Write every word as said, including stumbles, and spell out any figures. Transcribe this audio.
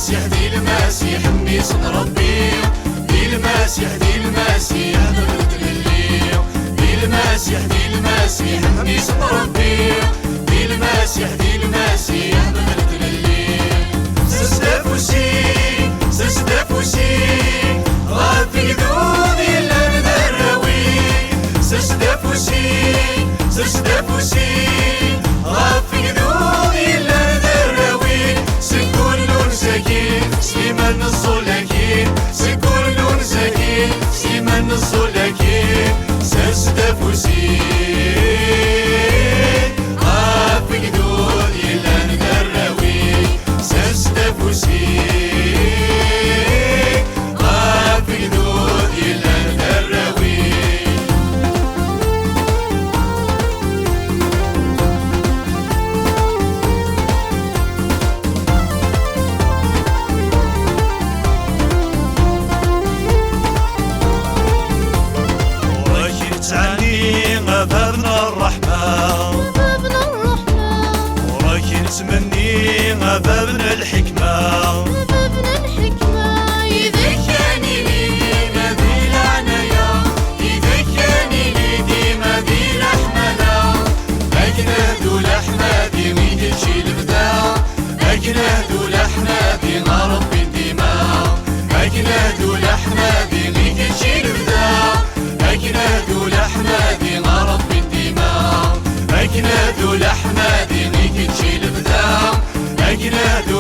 Masiḥ, di Lmasiḥ, mmi-s n Ṛebbi. Di Lmasiḥ, di Lmasiḥ, neɣ netlelli. Di Lmasiḥ, di Lmasiḥ, mmi-s n Ṛebbi. Di Lmasiḥ, di Lmasiḥ, neɣ netlelli. Sers-d afus-ik, sers-d afus-ik, ɣef igdud yellan d arraw-ik. Sers-d afus-ik, sers-d afus-ik, ɣef igdud yellan d arraw-ik. Seg wul n unzaki, s liman n ṣṣulakin. Seg wul n unzaki, s liman n ṣṣulakin. Sers-d afus-ik ɣef igdud yellan d arraw-ik. Sers-d afus-ik ɣef igdud yellan d arraw-ik. Ɣur-k i nettɛenni a bab n ṛṛeḥma. Bab n ṛṛeḥma. Ɣur-k i nettmenni a bab n lḥikma. Bab n lḥikma. Yid-k ad nili dima di leɛnaya. Yid-k ad nili dima di leḥmala. Akken ahdu leḥmadi i kečč i lebda. Akken ahdu leḥmadi a Ṛebbi n dima. Akken ahdu leḥmadi i kečč i lebda. Akken ahdu leḥmadi a Ṛebbi n dima. Akken ahdu leḥmadi i kečč i lebda. Akken ahdu